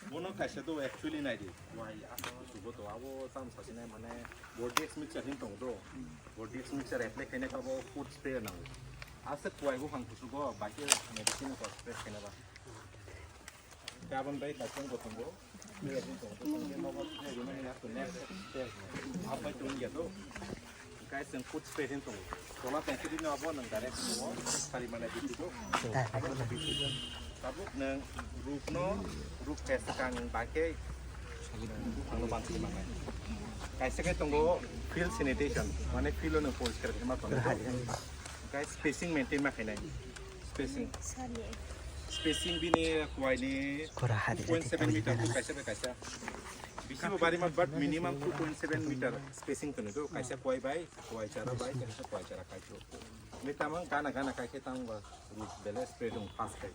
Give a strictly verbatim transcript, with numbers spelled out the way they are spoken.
Bono kaisa do actually nai di. Wai, ako subo to abo tamo sasi nai mane Bordeaux mixture hin tong do. Bordeaux mixture apply khaina kabo food spray nang. Ase kuai bo hang kusugo, baki medicine ko spray khaina ba. Gabon bai kaisa wngkha tongo. Bebak wngkha tongo. Tongkhe nogo tei rwmani yakung next step. Abai tongya to. Guys, ang food spray hin tongo. Tola tongkhe bini abo nang direct tongo. Sari mana bithi to. Abo nang bithi. Tabuk nang rukno, ruk khe swkang bai khe. Ano bangsi manai. Kaisa khe tongo field sanitation. Mane field o nang poriskar khe ma tongo. Guys, spacing maintain ma khainai. Spacing. Spacing bini kuai ni Kora hari two point seven meter tu kaisa bai kaisa. Bisi bo bari ma, but minimum two point seven meter spacing tuni tu kaisa kuai bai, kuai chara bai, kaisa kuai chara kai tu. Ni tamang gana gana kai khe tang ba root bele spread ung fast kai.